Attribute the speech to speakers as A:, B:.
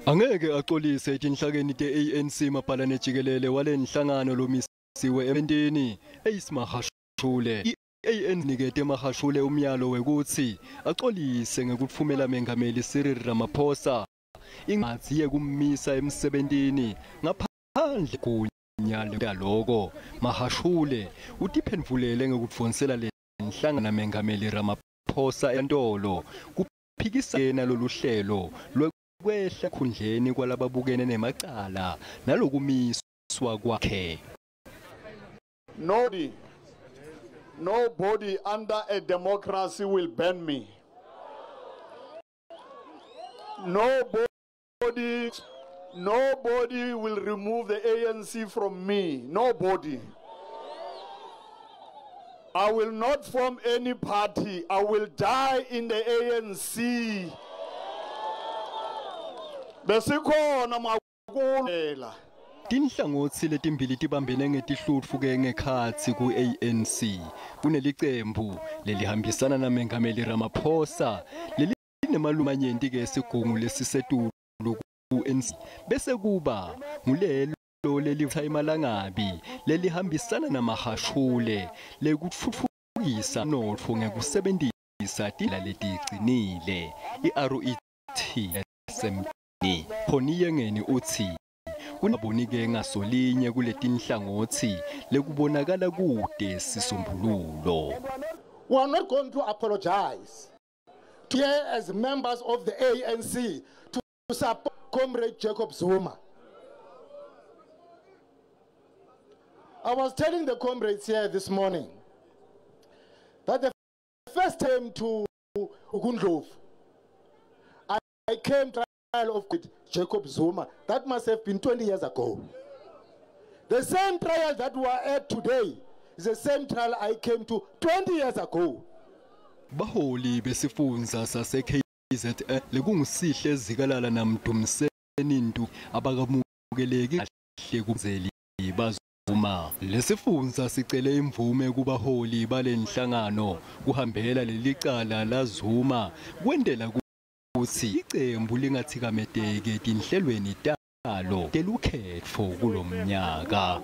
A: Angeke acolise etinhlakeni te-ANC mabhalane jikelele walenhlangano lomisiwe emtini Ace Magashule. I-ANC nikete Magashule umyalo wekutsi acolise ngekutfumela Mengameli Cyril Ramaphosa incwadzi yekumisa emsebentini ngaphandle gunya loko. Magashule utiphendvulele ngekudvonsela lenhlangano Mengameli Ramaphosa enkantolo kuphikisa yena lolu hlelo lwekwehla ekhundleni kwalababukene nemacala nalokumiswa kwakhe.
B: Nobody under a democracy will ban me. Nobody will remove the ANC from me. Nobody. I will not form any party. I will die in the ANC. Besikhona makulela.
A: Tinhlangotsi letimbili tibambene ngetihlutfu-ke ngekhatsi ku-ANC. Kunelicembu lelihambisana naMengameli Ramaphosa lelinemalungu amanyenti-ke esigungu lesisetulu ku-ANC, bese kuba ngulelo lelivutsa emalangabi lelihambisana naMagashule lekutfutfukisa umnotfo ngekusebentisa tindlela leticinile. I-RET SMD Poni Yengeni utsi kunabonike ngasolinye kuletinhlangotsi lekubonakala kude sisombululo.
C: We are not going to apologize here as members of the ANC to support Comrade Jacob Zuma. I was telling the comrades here this morning that the first time to Gundlovu, I came to trial of Jacob Zuma. That must have been 20 years ago. The same trial that we are at today is the same trial I came to 20 years ago.
A: Baholi besifundza sase KZN lekunguSihle Zikalala naMdumiseni Ntuli abakamukeleki kahle kumzeli baZuma. Lesifundza sicele imvume kubaholi balenhlangano kuhambela lelicala laZuma kwentela kutsi icembu lingatsikameteki etinhlelweni talo telukhetfo kulomnyaka.